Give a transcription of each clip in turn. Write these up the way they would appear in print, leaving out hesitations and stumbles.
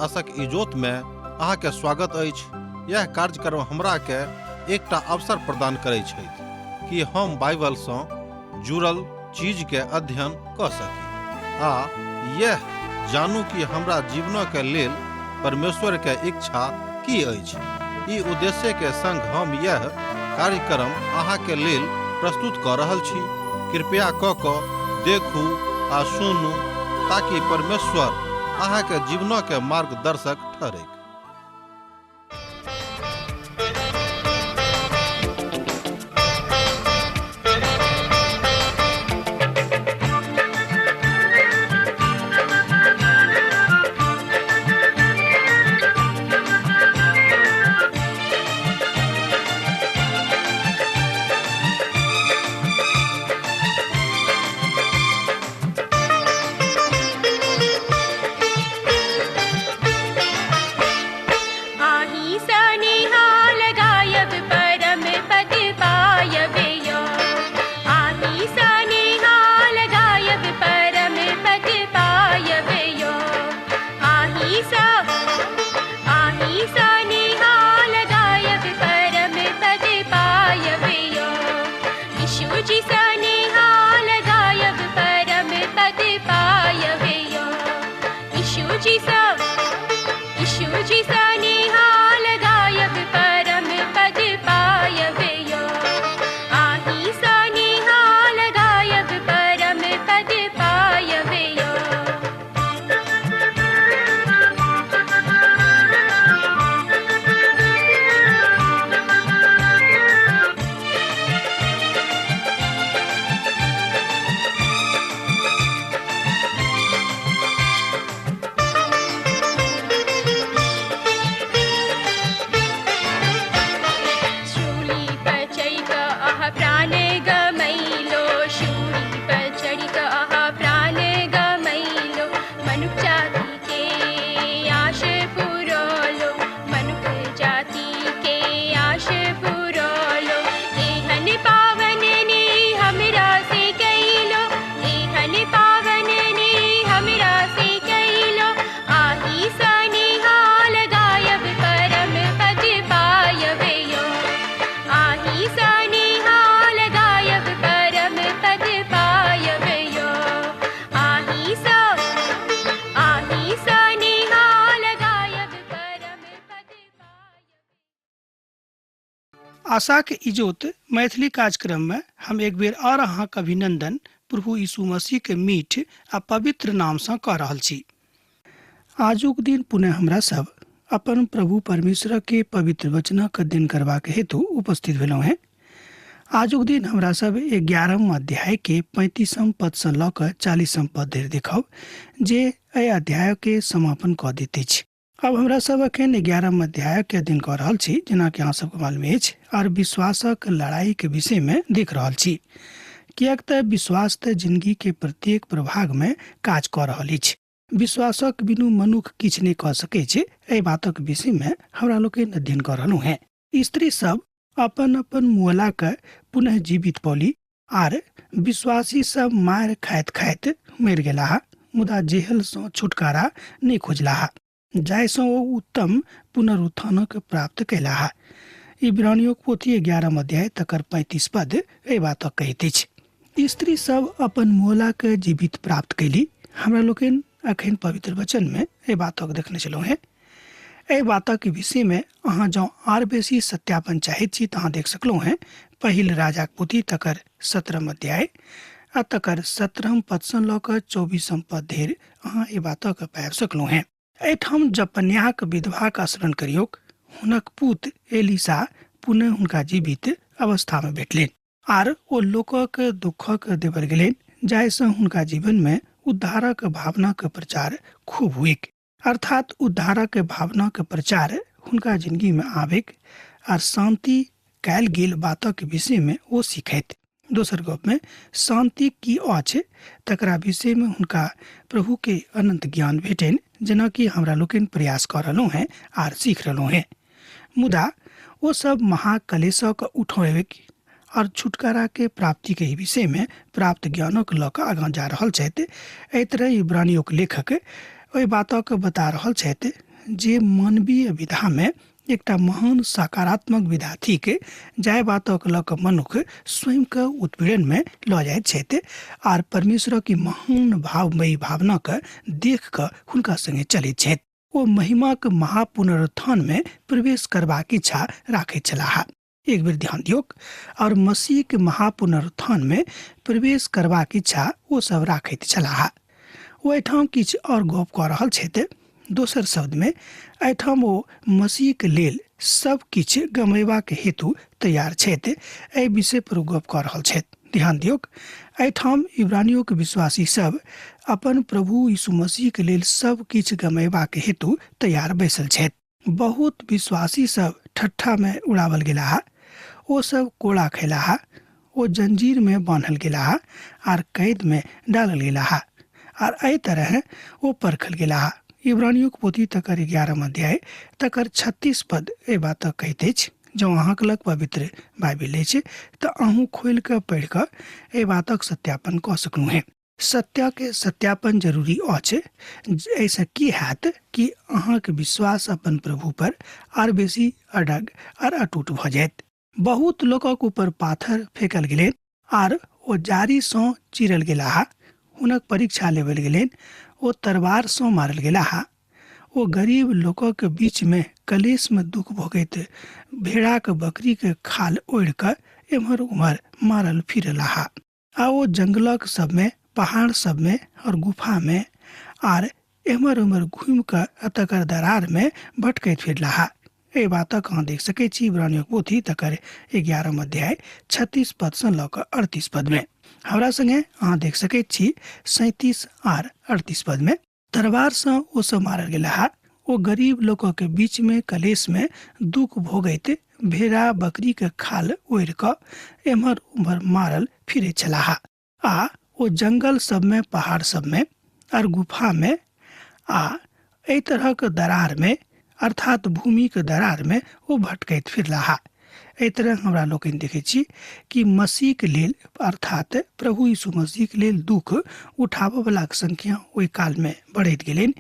आशक इजोत में अहाँ के स्वागत अछि। यह कार्यक्रम हमरा के एकटा अवसर प्रदान करै छथि कि हम बाइबल सँ जुड़ल चीज के अध्ययन क सकी आ यह जानू कि हमरा जीवनक के लेल परमेश्वर के इच्छा की अछि। ई उद्देश्य के संग हम यह कार्यक्रम अहाँ के लेल प्रस्तुत क रहल छी। कृपया क क देखू आ सुनू ताकि परमेश्वर अहाँ के जीवनक के मार्गदर्शक ठहरैक। आही सनिहाल गायब परम पद पायब यो। आही सनिहाल गायब परम पद पायब यो। आही स आही सनिहाल गायब परम पद पायब यो। यीशु जी सनिहाल गायब परम पद पायब यो। यीशु जी स यीशु जी सनिहाल गायब परम पद पायब यो। आही सनिहाल गायब परम पद पायब यो। शूली पर चढ़ि कऽ अहाँ प्राण गमैलो। शूली पर चढ़ि कऽ अहाँ प्राण गमैलो। मनुख जाति के आश पुरौलो। मनुख जाति के आश पुरौलो। एहन पावन ने हमरा से कैलो। एहन पावन ने हमरा से कैलो। आही सनिहाल गायब परम पद पायब यो। आही सनिहाल गायब परम पद पायब यो। आही स आही सनिहाल गायब परम पद पायब। आशाक इजोत मैथिली कार्यक्रम में हम एक बेर और अहाँक अभिनंदन प्रभु यीशु मसीह के मीठ आ पवित्र नाम सँ कऽ रहल छी। आजुक दिन पुनः हमरा सब अपन प्रभु परमेश्वर के पवित्र वचनक अध्ययन करबाक हेतु उपस्थित भेलहुँ हेँ। आजुक दिन हमरा सब 11 अध्याय के 35 पद सँ लऽ कऽ 40 पद धरि देखब, जे एहि अध्याय के समापन कऽ दैत अछि। अब हमरा सब अखन 11 अध्याय के अध्ययन कऽ रहल छी, जेनाकि अहाँ सबके मालूम अछि, आर विश्वासक लड़ाई के विषय में देख रहल छी, किएक तऽ विश्वास तऽ जिंदगी के प्रत्येक प्रभाग में काज कऽ रहल अछि। विश्वासक बिनु मनुख किछु नहि कऽ सकै छै, एहि बातक विषय में हमरा लोकनि अध्ययन कऽ रहलहुँ हेँ। स्त्री सब अपन अपन मुअला के पुनः जीवित पौली आर विश्वासी सब मारि खाइत खाइत मरि गेलाह, मुदा जेहल सँ छुटकारा नहि खोजलाह, जाहिसँ ओ उत्तम पुनरुत्थानक प्राप्त कयलाह। इब्रानियोक पोथी 11 अध्याय तकर 35 पद एहि बातक कहैत अछि। स्त्री सब अपन मुअला के जीवित प्राप्त कयली। हमरा लोकनि अखन पवित्र वचन में एहि बातक देखने छलहुँ हेँ। एहि बातक विषय में अहाँ जँ आर बेसी सत्यापन चाहैत छी तऽ अहाँ देख सकलहुँ हेँ पहिल राजाक पोथी तकर 17 अध्याय आ तकर 17 पदसँ लऽ कऽ 24 पद धरि अहाँ एहि बातक पाबि सकलहुँ हेँ। एहिठाम जपन्याक विधवाक स्मरण करियौक। हुनक पुत एलिसा पुनः हुनका जीवित अवस्था में भेटलनि आर ओ लोकक दुखक देवल गेलनि, जाहिसँ हुनका जीवन में उद्धारक भावनाक प्रचार खूब हुइक। अर्थात उद्धारक भावनाक प्रचार हुनका जिंदगी में आबैक आर शांति कयल गेल बातक विषय में ओ सीखैत। दोसर गप में शांति की अछि तकरा विषय में हुनका प्रभु के अनंत ज्ञान भेटनि, जेना कि हमरा लोकनि प्रयास कऽ रहलहुँ हेँ आर सीख रहलहुँ हेँ। मुदा ओ सब महाकलेशक उठेबैक और छुटकारा के प्राप्ति के विषय में प्राप्त ज्ञानक लऽ कऽ आगाँ जा रहल छथि। एहि तरह इब्रानियोक लेखक ओहि बातक बता रहल छथि जे मानवीय विधामे एकटा महान सकारात्मक विधा थिक, जाहि बातक लऽ कऽ मनुख स्वयंके उत्पीड़नमे लऽ जाइत छथि आर परमेश्वरक ई महान भावमयी भावनाके देख कऽ हुनका संगे चलैत छथि। ओ महिमाक महापुनरुत्थानमे प्रवेश करबाक इच्छा राखैत छलाह। एक बेर ध्यान दियौक, और मसीहके महापुनरुत्थानमे प्रवेश करबाक इच्छा ओ सब राखैत छलाह। ओ एहिठाम किछु आओर गप कऽ रहल छथि। दोसर शब्दमे एहिठाम ओ मसीहके लेल सब किछु गमेबाक हेतु तैयार छथि, एहि विषय पर ओ गप कऽ रहल छथि। ध्यान दियौक, एहिठाम इब्रानियोके विश्वासी सब अपन प्रभु यीशु मसीहके लेल सब किछु गमेबाक हेतु तैयार बैसल छथि। बहुत विश्वासी सब ठट्ठा में उड़ावल गेलाह, ओ सब कोड़ा खेलाह, ओ जंजीर में बान्हल गेलाह आर कैद में डालल गेलाह आर एहि तरह ओ परखल गेलाह। इब्रानियोक पोथी तकर 11 अध्याय तकर 36 पद एहि बातक कहैत अछि। जँ अहाँक लग पवित्र बाइबिल अछि तऽ अहूँ खोलि कऽ पढ़ि कऽ एहि बातक सत्यापन कऽ सकलहुँ हेँ। सत्यके सत्यापन जरूरी अछि। एहिसँ की हैत कि अहाँके विश्वास अपन प्रभु पर आर बेसी अडग आर अटूट भऽ जायत। बहुत लोकक ऊपर पाथर फेकल गेलनि आर ओ जारीसँ चिरल गेलाह, हुनक परीक्षा लेबल गेलनि, ओ तरवारसँ मारल गेलाह, ओ गरीब लोकक बीचमे कलेशमे दुख भोगैत भेड़ाक बकरीके खाल ओढ़ि कऽ एम्हर ओम्हर मारल फिरलाह आ ओ जंगलक सबमे, पहाड़ सबमे और गुफामे आर एम्हर ओम्हर घूमि कऽ तकर दरारमे भटकैत फिरलाह। एहि बातक अहाँ देख सकैत छी इब्रानियोक पोथी तकर 11 अध्याय 36 पदसँ लऽ कऽ 38 पदमे। हमरा संगे अहाँ देख सकैत छी 37 आर 38 पदमे। तरवारसँ ओ सब मारल गेलाह, ओ गरीब लोकक बीचमे कलेशमे दुख भोगैत भेड़ा बकरीके खाल ओढ़ि कऽ एम्हर ओम्हर मारल फिरैत छलाह आ ओ जंगल सबमे, पहाड़ सबमे आर गुफामे आ एहि तरहक दरारमे, अर्थात भूमिके दरारमे ओ भटकैत फिरलाह। एहि तरह हमरा लोकनि देखै छी कि मसीहके लेल, अर्थात प्रभु यीशु मसीहके लेल दुख उठाबऽवलाके संख्या ओहि कालमे बढ़ैत गेलनि,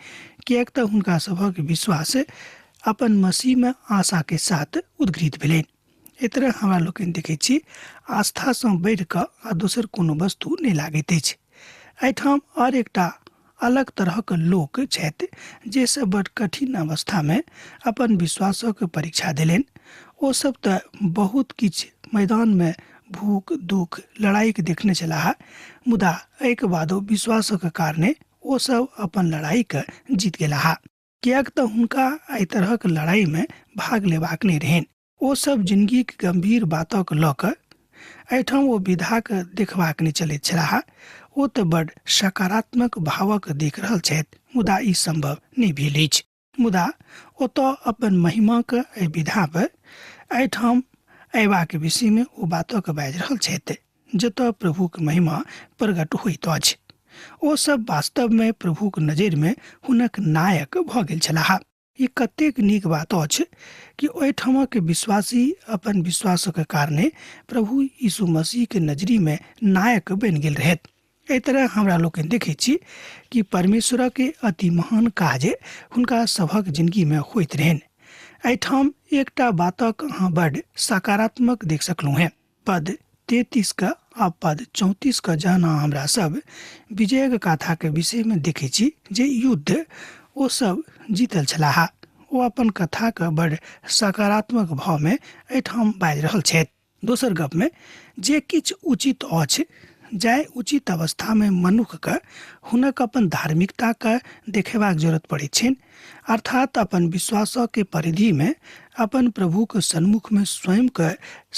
किएक तऽ हुनका सभक विश्वास अपन मसीहमे आशाके साथ उद्घृत भेलनि। एहि तरह हमरा लोकनि देखै छी आस्थासँ बढ़ि कऽ आ दोसर कोनो वस्तु नहि लागैत अछि। एहिठाम आओर एकटा अलग तरहक लोक छथि जे सब बड़ कठिन अवस्थामे अपन विश्वासक परीक्षा देलनि। ओ सब तऽ बहुत किछु मैदानमे भूख दुख लड़ाइके देखने छलाह, मुदा एहिके बादो विश्वासक कारणे ओ सब अपन लड़ाइके जीत गेलाह, किएक तऽ हुनका एहि तरहक लड़ाइमे भाग लेबाक नहि रहनि। ओ सब जिनगीक गंभीर बातक लऽ कऽ एहिठाम ओ विधाके देखबाक नहि चलैत छलाह। ओ तऽ बड़ सकारात्मक भावक देख रहल छथि, मुदा ई संभव नहि भेल अछि। मुदा ओतऽ अपन महिमाक एहि विधा पर एहिठाम अयबाक विषयमे ओ बातक बाजि रहल छथि, जतऽ प्रभुक महिमा प्रकट होइत अछि। ओ सब वास्तवमे प्रभुक नजरिमे हुनक नायक भऽ गेल छलाह। ई कतेक नीक बात अछि कि ओहिठामक विश्वासी अपन विश्वासक कारणे प्रभु यीशु मसीहके नजरीमे नायक बनि गेल रहथि। एहि तरह हमरा लोकनि देखै छी कि परमेश्वरके अति महान काज हुनका सभक जिनगीमे होइत रहनि। एहिठाम एकटा बातक अहाँ बड सकारात्मक देख सकलहुँ हेँ। पद 33 का आ पद 34 का जहन हमरा सब विजयक गाथाके विषयमे देखै छी जे युद्ध ओ सब जीतल छलाह, ओ अपन कथाके बड़ सकारात्मक भावमे एहिठाम बाजि रहल छथि। दोसर गपमे जे किछु उचित अछि, जाहि उचित अवस्थामे मनुखके हुनक अपन धार्मिकताके देखेबाक जरूरत पड़ैत छनि, अर्थात अपन विश्वासके परिधिमे अपन प्रभुके सन्मुखमे स्वयंके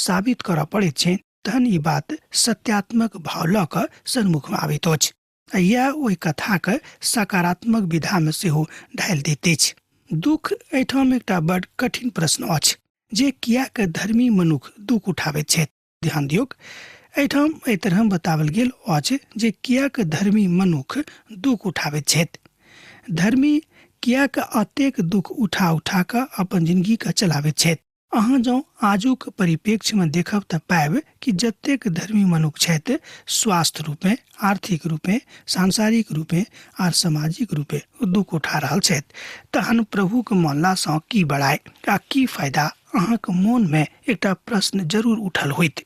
साबित करऽ पड़ैत छनि, तहन ई बात सत्यात्मक भाव लऽ कऽ सन्मुखमे आबैत अछि। आ इएह ओहि कथाके सकारात्मक विधामे सेहो ढालि दैत अछि। दुख एहिठाम एकटा बड़ कठिन प्रश्न अछि जे किएक धर्मी मनुख दुख उठाबैत छथि। ध्यान दियौक, एहिठाम एहि तरह बताओल गेल अछि जे किएक धर्मी मनुख दुख उठाबैत छथि। धर्मी किएक अतेक दुख उठा उठा कऽ अपन जिनगीके चलाबैत छथि। अहाँ जँ आजुक परिप्रेक्ष्यमे देखब तऽ पायब कि जतेक धर्मी मनुख छथि, स्वास्थ्य रूपे, आर्थिक रूपे, सांसारिक रूपे आर सामाजिक रूपे दुख उठा रहल छथि। तहन प्रभुके मानलासँ की बड़ाइ आ की फायदा? अहाँके मोनमे एकटा प्रश्न जरूर उठल होइत।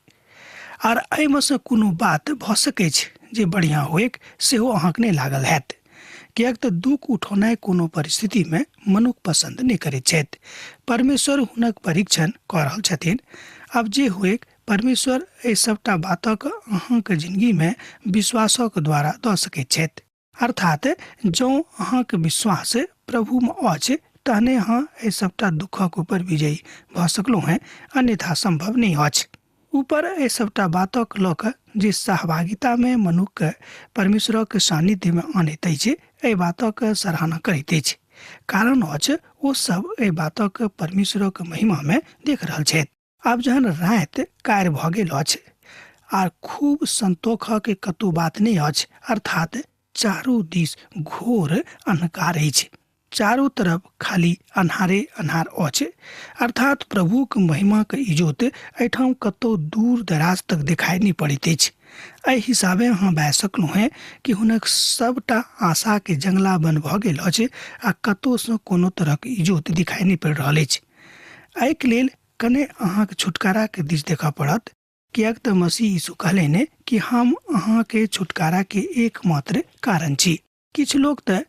आर एहिमे सँ कोनो बात भऽ सकैछ जे बढ़िआँ होइक, सेहो अहाँके नहि लागल हैत, किएक तऽ दुख उठौनाइ कोनो परिस्थितिमे मनुख पसन्द नहि करैत छथि। परमेश्वर हुनक परीक्षण कऽ रहल छथिन। आब जे होइक, परमेश्वर एहि सभटा बातक अहाँके जिनगीमे विश्वासक द्वारा दऽ सकैत छथि। अर्थात जँ अहाँके विश्वास प्रभुमे अछि तहने अहाँ एहि सभटा दुःखक ऊपर विजयी भऽ सकलहुँ हेँ, अन्यथा सम्भव नहि अछि। ऊपर एहि सभटा बातक लऽ कऽ जे सहभागितामे मनुखके परमेश्वरक सान्निध्यमे अनैत अछि, एहि बातक सराहना करैत अछि, कारण अछि ओ सब एहि बातक परमेश्वरक महिमामे देख रहल छथि। आब जहन राति कार भऽ गेल अछि आर खूब संतोखक कतौ बात नहि अछि, अर्थात चारू दिस घोर अन्हकार अछि, चारू तरफ खाली अन्हारे अन्हार अछि, अर्थात प्रभुक महिमाक इजोत एहिठाम कतौ दूर दराज तक देखाइ नहि पड़ैत अछि। एहि हिसाबे अहाँ बाजि सकलहुँ हेँ कि हुनक सभटा आशाके जंगला बन्द भऽ गेल अछि आ कतौसँ कोनो तरहक इजोत दिखाइ नहि पड़ि रहल अछि। एहिके लेल कने अहाँके छुटकाराके दिस देखऽ पड़त, किएक तऽ मसीह यीशु कहलनि कि हम अहाँके छुटकाराके एकमात्र कारण छी। किछु लोक तऽ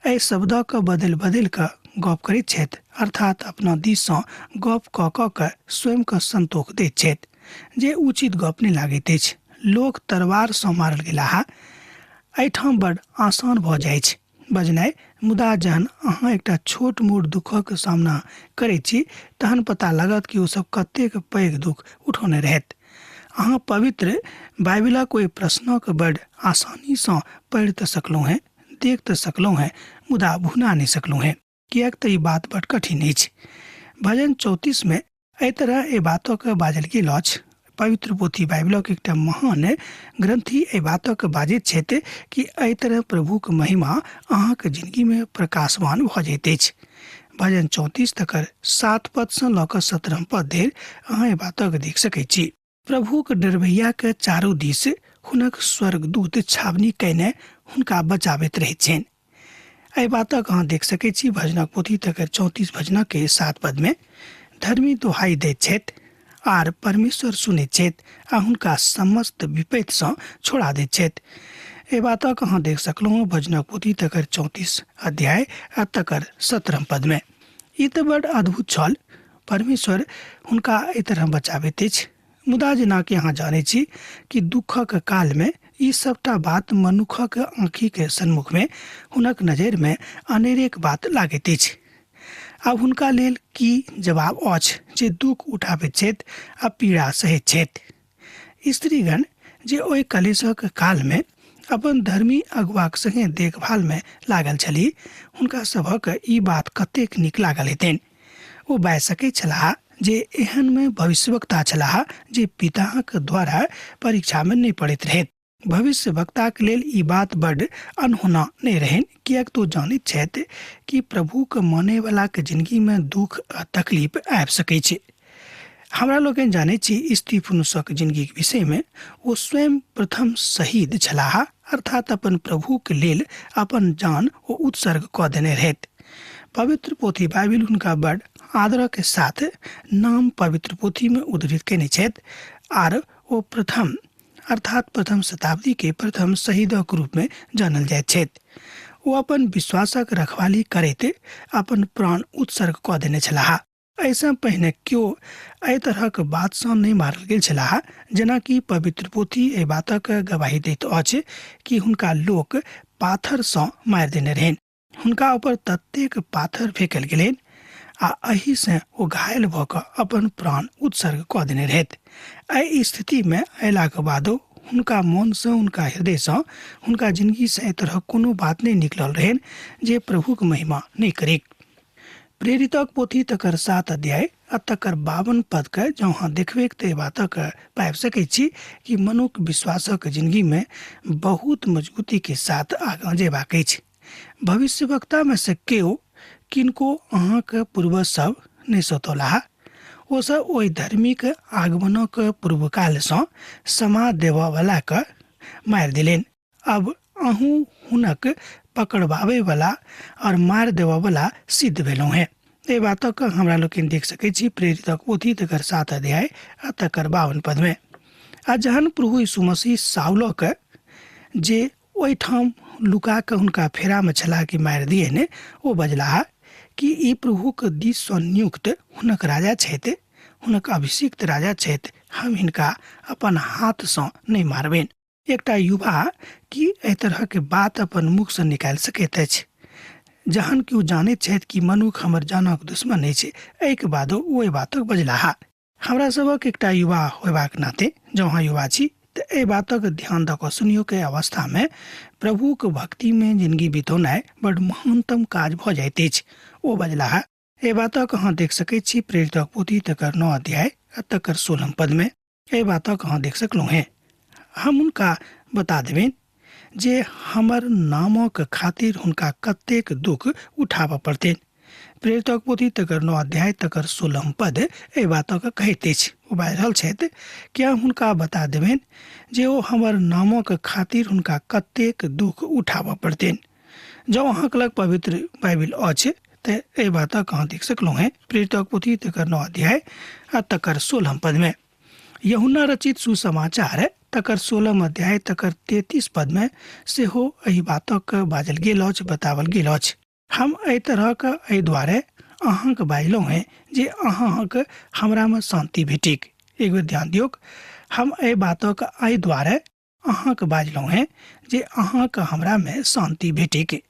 एहि शब्दके बदलि बदलि कऽ गप करैत छथि, अर्थात अपना दिससँ गप कऽ कऽ के स्वयंके संतोष दैत छथि, जे उचित गप नहि लागैत अछि। लोक तलवारसँ मारल गेलाह एहिठाम बड़ आसान भऽ जाइछ बजनाइ, मुदा जहन अहाँ एकटा छोट मोट दुःखक सामना करैत छी तहन पता लागत कि ओ सब कतेक पैघ दुःख उठौने रहथि। अहाँ पवित्र बाइबिलक ओहि प्रश्नक बड़ आसानीसँ पढ़ि तऽ सकलहुँ हेँ, देख तऽ सकलहुँ हेँ, मुदा भुना नहि सकलहुँ हेँ, किएक तऽ ई बात बड़ कठिन अछि। भजन 34 मे एहि तरह एहि बातक बाजल गेल अछि। पवित्र पोथी बाइबिलक एकटा महान ग्रंथी एहि बातक बाजैत छथि कि एहि तरह प्रभुक महिमा अहाँक जिंदगीमे प्रकाशवान भऽ जाइत अछि। भजन 34 तकर 7 पदसँ लऽ कऽ 17 पद धरि अहाँ एहि बातक देख सकैत छी। प्रभुक डरबैयाके चारू दिस हुनक स्वर्गदूत छावनी कयने हुनका बचाबैत रहैत छनि। एहि बातक अहाँ देख सकैत छी भजनक पोथी तकर 34 भजनक के 7 पद में। धर्मी दोहाई दैत छथि आर परमेश्वर सुनैत छथि आ हुनका समस्त विपत्तिसँ छोड़ा दैत छथि। एहि बातक अहाँ देख सकलहुँ भजनक पोथी तकर 34 अध्याय आ तकर 17 पद में। ई तऽ बड़ अद्भुत छल, परमेश्वर हुनका एहि तरह बचाबैत अछि। मुदा जेनाकि अहाँ जानै छी कि दुःखक कालमे ई सबटा बात मनुखक आँखिके सन्मुखमे हुनक नजरिमे अनेरेक बात लागैत अछि। आब हुनका लेल की जवाब अछि जे दुःख उठाबैत छथि आ पीड़ा सहैत छथि? स्त्रीगण जे ओहि कलेशक कालमे अपन धर्मी अगुआक संगे देखभालमे लागल छलीह, हुनका सभक ई बात कतेक नीक लागल हेतनि। ओ बाजि सकैत छलाह जे एहनमे भविष्यवक्ता छलाह जे पिताक द्वारा परीक्षामे नहि पड़ैत रहथि। भविष्यवक्ताक लेल ई बात बड्ड अनहोना नहि रहनि, किएक तऽ ओ जानैत छथि कि प्रभुके मानयवलाके जिनगीमे दुःख आ तकलीफ आबि सकैत छै। हमरा लोकनि जानैत छी स्तीफनुसक जिनगीक विषयमे, ओ स्वयं प्रथम शहीद छलाह, अर्थात अपन प्रभुके लेल अपन जान ओ उत्सर्ग कऽ देने रहथि। पवित्र पोथी बाइबिल हुनका बड़ आदरक साथ नाम पवित्र पोथीमे उद्धृत कयने छथि आर ओ प्रथम अर्थात प्रथम शताब्दी के प्रथम शहीदक रूपमे जानल जाइत छथि। ओ अपन विश्वासक रखवाली करैत अपन प्राण उत्सर्ग कऽ देने छलाह। एहिसँ पहिने केओ एहि तरहक बातसँ नहि मारल गेल छलाह, जेनाकि पवित्र पोथी एहि बातक गवाही दैत अछि कि हुनका लोक पाथरसँ मारि देने रहनि। हुनका ऊपर ततेक पाथर फेकल गेलनि आ एहिसँ ओ घायल भऽ कऽ अपन प्राण उत्सर्ग कऽ देने रहथि। एहि स्थितिमे अयलाक बादो हुनका मोनसँ, हुनका हृदयसँ, हुनका जिनगीसँ एहि तरहक कोनो बात नहि निकलल रहनि जे प्रभुक महिमा नहि करिक। प्रेरितक पोथी तकर 7 अध्याय आ तकर 52 पदके जँ अहाँ देखबैक तऽ एहि बातक पाबि सकैत छी कि मनुख विश्वासक जिनगीमे बहुत मजबूतीके साथ आगाँ जेबाक अछि। भविष्यवक्तामे से केओ किनको अहाँके पूर्वज सब नहि सतौलाह, ओसभ ओहि धर्मीक आगमनक पूर्वकालसँ समा देबयवलाके मारि देलनि। अब अहूँ हुनक पकड़बाबैवला आओर मारि देबयवला सिद्ध भेलहुँ हेँ। एहि बातक हमरा लोकनि देख सकैत छी प्रेरितक पोथी तकर 7 अध्याय आ तकर 52 पदमे। आ जहन प्रभु यीशु मसीह साउलक जे ओहिठाम लुका कऽ हुनका फेरामे छलाह कि मारि दिए ने, ओ बजलाह कि ई प्रभुक दिससँ नियुक्त हुनक राजा छथि, हुनक अभिषिक्त राजा छथि, हम हिनका अपन हाथसँ नहि मारबनि। एकटा युवा की एहि तरहके बात अपन मुखसँ निकालि सकैत अछि? जहन कि ओ जानैत छथि कि मनुख हमर जानक दुश्मन अछि, एहिके बादो ओ एहि बातक बजलाह। हमरा सभक एकटा युवा होयबाक नाते जँ अहाँ युवा छी तऽ एहि बातक ध्यान दऽ कऽ सुनियौ के अवस्थामे प्रभुक भक्तिमे जिनगी बितौनाइ बड्ड महानतम काज भऽ जाइत अछि। ओ बजलाह, एहि बातक अहाँ देख सकैत छी प्रेरितक पोथी तकर 9 अध्याय आ तकर 16 पदमे। एहि बातक अहाँ देख सकलहुँ हेँ। हम हुनका बता देबनि जे हमर नामक खातिर हुनका कतेक दुख उठाबऽ पड़तनि। प्रेरितक पोथी तकर 9 अध्याय तकर 16 पद एहि बातक कहैत अछि। ओ बाजि रहल छथि कि हम हुनका बता देबनि जे ओ हमर नामक खातिर हुनका कतेक दुख उठाबऽ पड़तनि। जँ अहाँके लग पवित्र बाइबिल अछि तऽ एहि बातक अहाँ देख सकलहुँ हेँ प्रेरितक पोथी तकर 9 अध्याय आ तकर 16 पदमे। यूहन्ना रचित सुसमाचार तकर 16 अध्याय तकर 33 पदमे सेहो एहि बातक बाजल गेल अछि, बतावल गेल अछि। हम एहि तरहक एहि दुआरे अहाँके बाजलहुँ हेँ जे अहाँके हमरामे शान्ति भेटिक। एक बेर ध्यान दियौक, हम एहि बातक एहि दुआरे अहाँके बाजलहुँ हेँ जे अहाँके हमरामे शान्ति भेटिक।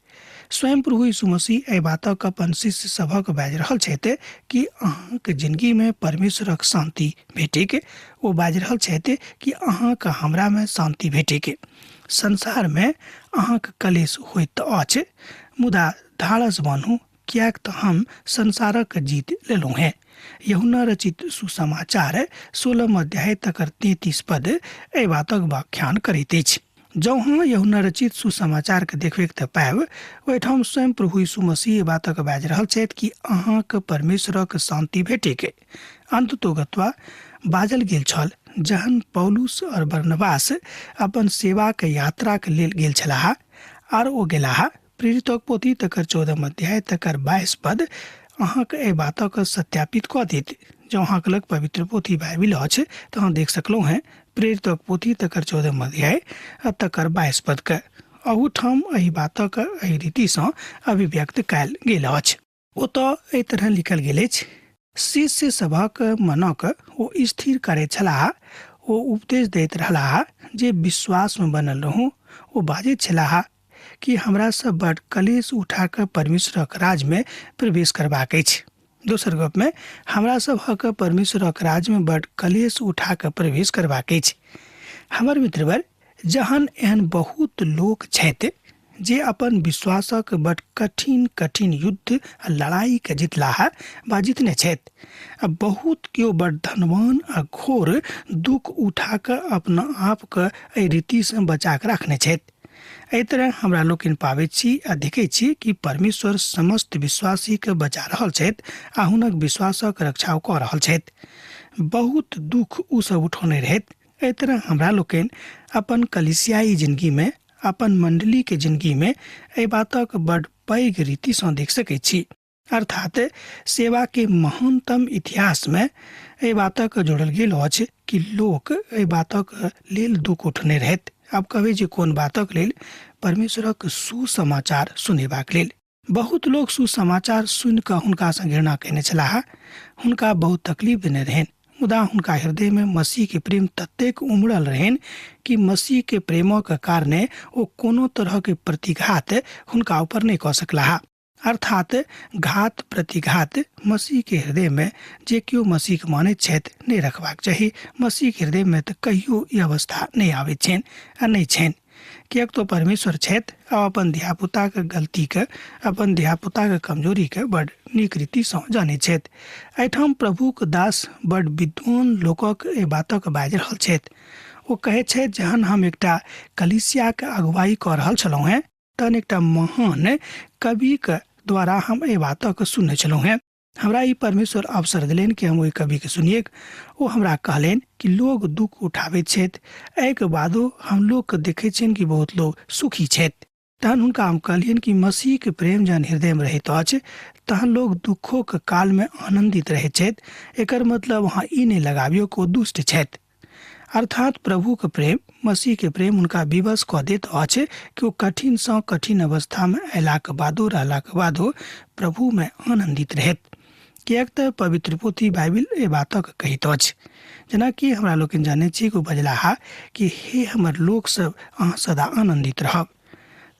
स्वयं प्रभु यीशु मसीह एहि बातक अपन शिष्य सभक बाजि रहल छथि कि अहाँके जिनगीमे परमेश्वरक शान्ति भेटिक। ओ बाजि रहल छथि कि अहाँके हमरामे शान्ति भेटिक। संसारमे अहाँके कलेश होइत अछि, मुदा धाड़स बान्हू, किएक तऽ हम संसारक जीत लेलहुँ हेँ। यूहन्ना रचित सुसमाचार 16 अध्याय तकर 33 पद एहि बातक व्याख्यान करैत अछि। जँ अहाँ यूहन्ना रचित सुसमाचारके देखबैक तऽ पायब ओहिठाम स्वयं प्रभु यीशु मसीह एहि बातक बाजि रहल छथि कि अहाँके परमेश्वरक शान्ति भेटैक। अन्ततोगत्वा बाजल गेल छल जहन पौलुस और बरनबास अपन सेवाक यात्राक लेल गेल छलाह आर ओ गेलाह। प्रेरितक पोथी तकर 14 अध्याय तकर 22 पद अहाँके एहि बातक सत्यापित कऽ देत। जँ अहाँके लग पवित्र पोथी बाइबिल अछि तऽ अहाँ देख सकलहुँ हेँ प्रेरितक पोथी तकर 14 अध्याय आ तकर 22 पदके। अहूठाम एहि बातक एहि रीतिसँ अभिव्यक्त कयल गेल अछि। ओतऽ एहि तरह लिखल गेल अछि, शिष्य सभक मनक ओ स्थिर करैत छलाह, ओ उपदेश दैत रहलाह जे विश्वासमे बनल रहू। ओ बाजैत छलाह कि हमरा सब बड कलेश उठा कऽ परमेश्वरक राजमे प्रवेश करबाक अछि। दोसर गपमे हमरा सभक परमेश्वरक राजमे बड कलेश उठा कऽ प्रवेश करबाक अछि। हमर मित्रवर, जहन एहन बहुत लोक छथि जे अपन विश्वासक बड कठिन कठिन युद्ध आ लड़ाईके जितलाह वा जितने छथि, आ बहुत केओ बड धनवान आ घोर दुख उठा कऽ अपना आपके एहि रीतिसँ बचा कऽ राखने छथि। एहि तरह हमरा लोकनि पाबैत छी आ देखैत छी कि परमेश्वर समस्त विश्वासीके बचा रहल छथि आ हुनक विश्वासक रक्षा कऽ रहल छथि। बहुत दुख ओ सब उठौने रहथि। एहि तरह हमरा लोकनि अपन कलिसियाई जिनगीमे, अपन मण्डलीके जिनगीमे एहि बातक बड पैघ रीतिसँ देख सकैत छी। अर्थात सेवाके महानतम इतिहासमे एहि बातक जोड़ल गेल अछि कि लोक एहि बातक लेल दुख उठने रहथि। आब कहबै जे कोन बातक लेल? परमेश्वरक सुसमाचार सुनेबाक लेल। बहुत लोक सुसमाचार सुनि कऽ हुनकासँ घृणा कयने छलाह, हुनका बहुत तकलीफ देने रहनि, मुदा हुनका हृदयमे मसीहके प्रेम ततेक उमड़ल रहनि कि मसीहके प्रेमक कारणे ओ कोनो तरहके प्रतिघात हुनका ऊपर नहि कऽ सकलाह। अर्थात घात प्रतिघात मसीहके हृदयमे जे केओ मसीहके मानैत छथि नहि रखबाक चाही। मसीहके हृदयमे तऽ कहियो ई अवस्था नहि आबैत छनि आ नहि छनि, किएक तऽ परमेश्वर छथि आ अपन धियापुताके गलतीके, अपन धियापुताके कमजोरीके बड नीक रीतिसँ जानैत छथि। एहिठाम प्रभुक दास बड विद्वान लोकक एहि बातक बाजि रहल छथि। ओ कहैत छथि, जहन हम एकटा कलीसियाके अगुवाई कऽ रहल छलहुँ हेँ तहन एकटा महान कविके द्वारा हम एहि बातक सुनने छलहुँ हेँ। हमरा ई परमेश्वर अवसर देलनि कि हम ओहि कविके सुनिए। ओ हमरा कहलनि कि लोग दुख उठाबैत छथि, एहिके बादो हम लोगके देखै छियनि कि बहुत लोग सुखी छथि। तहन हुनका हम कहलियनि कि मसीहके प्रेम जहन हृदयमे रहैत अछि तहन लोग दुखोके कालमे आनन्दित रहैत छथि। एकर मतलब अहाँ ई नहि लगाबियौ कि ओ दुष्ट छथि। अर्थात प्रभुके प्रेम, मसीहके प्रेम हुनका विवश कऽ दैत अछि कि ओ कठिनसँ कठिन अवस्थामे अयलाके बादो, रहलाके बादो प्रभुमे आनन्दित रहैत। किएक तऽ पवित्र पोथी बाइबिल एहि बातक कहैत अछि। जेनाकि हमरा लोकनि जानै छी कि ओ बजलाह कि हे हमर लोकसभ, अहाँ सदा आनन्दित रहब।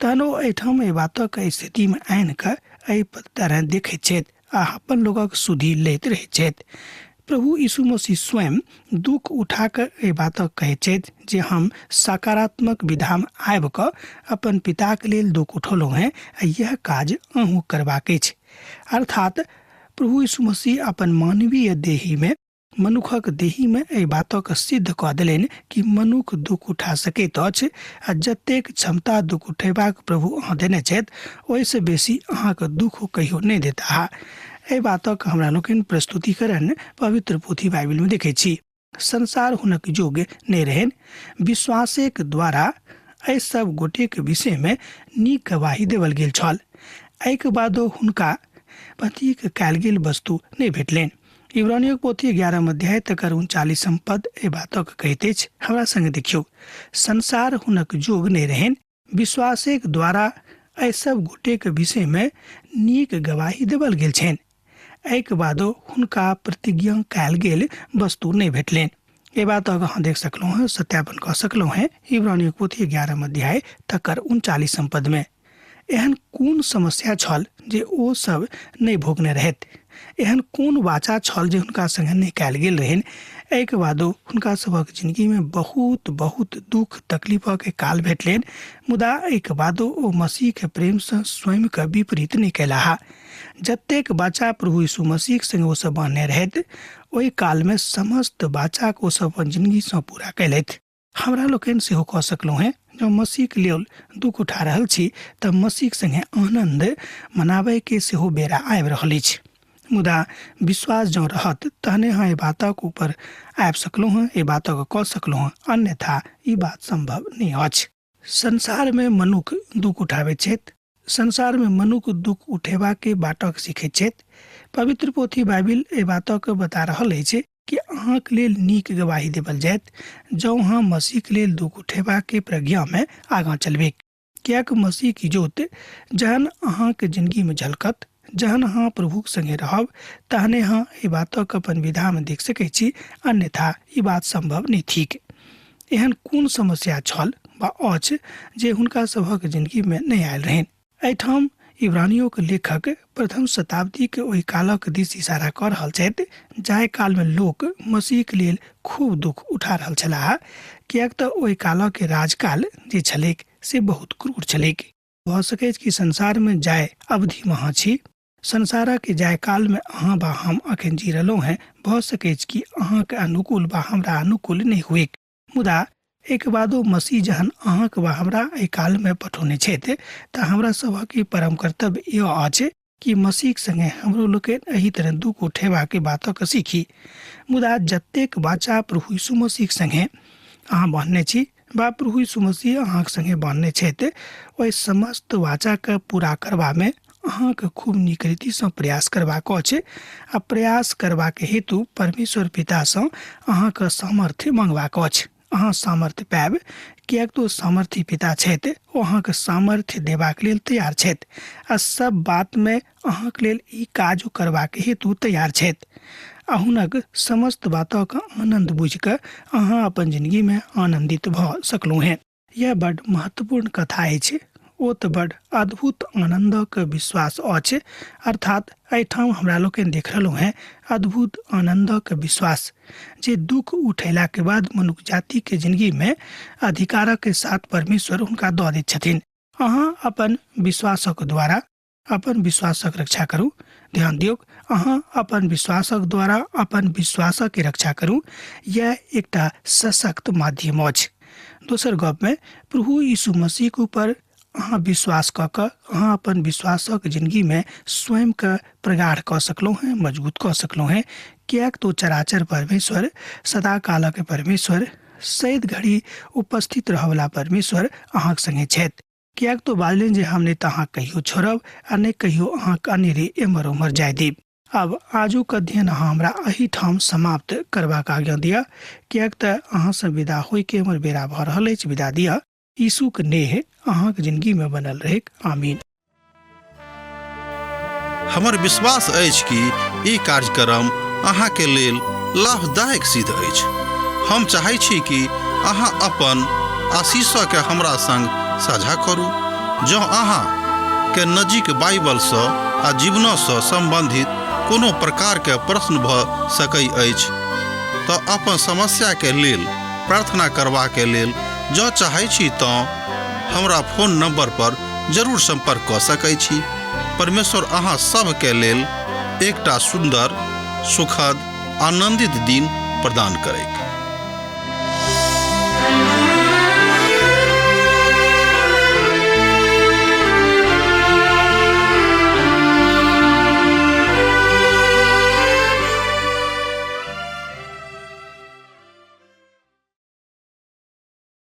तहन ओ एहिठाम एहि बातक स्थितिमे आनि कऽ एहि तरह देखैत छथि आ अपन लोकक सुधि लैत रहैत छथि। प्रभु यीशु मसीह स्वयं दुख उठा कऽ एहि बातक कहैत छथि जे हम सकारात्मक विधामे आबि कऽ अपन पिताके लेल दुख उठौलहुँ हेँ आ इएह काज अहूँ करबाक अछि। अर्थात प्रभु यीशु मसीह अपन मानवीय देहीमे, मनुखक देहीमे एहि बातक सिद्ध कऽ देलनि कि मनुख दुख उठा सकैत अछि आ जतेक क्षमता दुख उठेबाक प्रभु अहाँ देने छथि ओहिसँ बेसी अहाँके दुख कहियो नहि देताह। एहि बातक हमरा लोकनि प्रस्तुतिकरण पवित्र पोथी बाइबिलमे देखै छी। संसार हुनक योग्य नहि रहनि। विश्वासेक द्वारा एहि सब गोटेक विषयमे नीक गवाही देवल गेल छल। एहिके बादो हुनका पतिक कयल गेल वस्तु नहि भेटलनि। इब्रानियों पोथी 11 अध्याय तकर 39 पद एहि बातक कहैत अछि। हमरा संगे देखियौ, संसार हुनक जोग नहि रहनि। विश्वासेक द्वारा एहि सब गोटेक विषयमे नीक गवाही देवल गेल छनि। एहिके बादो हुनका प्रतिज्ञा कयल गेल वस्तु नहि भेटलनि। एहि बातक अहाँ देख सकलहुँ हेँ, सत्यापन कऽ सकलहुँ हेँ इब्रानियों पोथी 11 अध्याय तकर 39 पदमे। एहन कोन समस्या छल जे ओ सब नहि भोगने रहथि? एहन कोन वाचा छल जे हुनका संगे नहि कयल गेल रहनि? एहिके बादो हुनका सभक जिंदगीमे बहुत बहुत दुख तकलीफक काल भेटलनि, मुदा एहिके बादो ओ मसीहके प्रेमसँ स्वयंके विपरीत नहि कयलाह। जतेक वाचा प्रभु यीशु मसीहके संगे ओ सब बान्हने रहथि ओहि कालमे समस्त वाचाके ओ सब अपन जिंदगीसँ पूरा कयलथि। हमरा लोकनि सेहो कऽ सकलहुँ हेँ। जँ मसीहके लेल दुख उठा रहल छी तऽ मसीहके सङ्गे आनन्द मनाबयके सेहो बेरा आबि रहल अछि। मुदा विश्वास जँ रहत तहने अहाँ एहि बातक ऊपर आबि सकलहुँ हेँ, एहि बातक कऽ सकलहुँ हेँ, अन्यथा ई बात सम्भव नहि अछि। संसारमे मनुख दुख उठाबैत छथि। संसारमे मनुख दुख उठेबाके बाटक सीखैत छथि। पवित्र पोथी बाइबिल एहि बातक बता रहल अछि कि अहाँके लेल नीक गवाही देवल जायत जँ अहाँ मसीहके लेल दुख उठेबाके प्रज्ञामे आगाँ चलबैक। किएक मसीहके ज्योत जहन अहाँके जिंदगीमे झलकत, जहन अहाँ प्रभुक संगे रहब तहने अहाँ एहि बातक अपन विधामे देख सकै छी, अन्यथा ई बात सम्भव नहि थिक। एहन कोन समस्या छल वा अछि जे हुनका सभक जिंदगीमे नहि आयल रहनि? एहिठाम इब्रानियों के लेखक प्रथम शताब्दी के ओहि कालक दिस इशारा कऽ रहल छथि जाहि कालमे लोक मसीहके लेल खूब दुख उठा रहल छलाह, किएक तऽ ओहि कालक राजकाल जे छलैक से बहुत क्रूर छलैक। भऽ सकैछ कि संसारमे जाय अवधिमे अहाँ छी, संसारक जाय कालमे अहाँ वा हम अखन जी रहलहुँ हेँ, भऽ सकैछ कि अहाँके अनुकूल वा हमरा अनुकूल नहि हुएक, मुदा एहिके बादो मसीह जहन अहाँके वा हमरा एहि कालमे पठौने छथि तऽ हमरा सभक ई परम कर्तव्य इहो अछि कि मसीहके संगे हमरो लोकनि एहि तरह दुख उठेबाके बातक सीखी। मुदा जतेक वाचा प्रभु यीशु मसीहके संगे अहाँ बान्हने छी वा प्रभु यीशु मसीह अहाँके संगे बान्हने छथि, ओहि समस्त वाचाके पूरा करबामे अहाँके खूब नीक रीतिसँ प्रयास करबाक अछि आ प्रयास करबाक हेतु परमेश्वर पितासँ अहाँके सामर्थ्य मांगबाक अछि। अहाँ सामर्थ्य पायब, किएक तऽ ओ सामर्थ्य पिता छथि, ओ अहाँके सामर्थ्य देबाक लेल तैयार छथि आ सब बातमे अहाँके लेल ई काज करबाक हेतु तैयार छथि आ हुनक समस्त बातक आनन्द बुझिकऽ अहाँ अपन जिंदगीमे आनन्दित भऽ सकलहुँ हेँ। यह बड महत्वपूर्ण कथा अछि। ओ तऽ बड अद्भुत आनन्दक विश्वास अछि। अर्थात एहिठाम हमरा लोकनि देख रहलहुँ हेँ अद्भुत आनन्दक विश्वास जे दुख उठेलाके बाद मनुख जातिके जिंदगीमे अधिकारक साथ परमेश्वर हुनका दऽ दैत छथिन। अहाँ अपन विश्वासक द्वारा अपन विश्वासक रक्षा करू। ध्यान दियौ, अहाँ अपन विश्वासक द्वारा अपन विश्वासक रक्षा करू। यह एकटा सशक्त माध्यम अछि। दोसर गपमे प्रभु यीशु मसीहके ऊपर अहाँ विश्वास कऽ कऽ अहाँ अपन विश्वासक जिंदगीमे स्वयंके प्रगाढ़ कऽ सकलहुँ हेँ, मजबूत कऽ सकलहुँ हेँ, किएक तऽ ओ चराचर परमेश्वर, सदाकालक परमेश्वर, सैद घड़ी उपस्थित रहयवला परमेश्वर अहाँक सङ्गे छथि। किएक तऽ बाजलनि जे हम नहि तऽ अहाँ कहियो छोड़ब आ नहि कहियो अहाँके अनेरे एम्हर ओम्हर जाय देब। आब आजुक अध्ययन अहाँ हमरा एहिठाम समाप्त करबाक आज्ञा दिअ, किएक तऽ अहाँसँ विदा होइके हमर बेरा भऽ रहल अछि। विदा दिअ। यीशुक नेह अहाँक जिंदगीमे बनल रहैक। आमीन। हमर विश्वास अछि कि ई कार्यक्रम अहाँके लेल लाभदायक सिद्ध अछि। हम चाहै छी कि अहाँ अपन आशीषके हमरा संग साझा करू। जँ अहाँ के नजीक बाइबलसँ आ जीवनसँ सम्बन्धित कोनो प्रकारके प्रश्न भऽ सकै अछि तऽ अपन समस्याके लेल प्रार्थना करबाके लेल जँ चाहै छी तँ हमरा फोन नंबर पर जरूर संपर्क कऽ सकै छी। परमेश्वर अहाँ सभके लेल एकटा सुन्दर, सुखद, आनंदित दिन प्रदान करैक।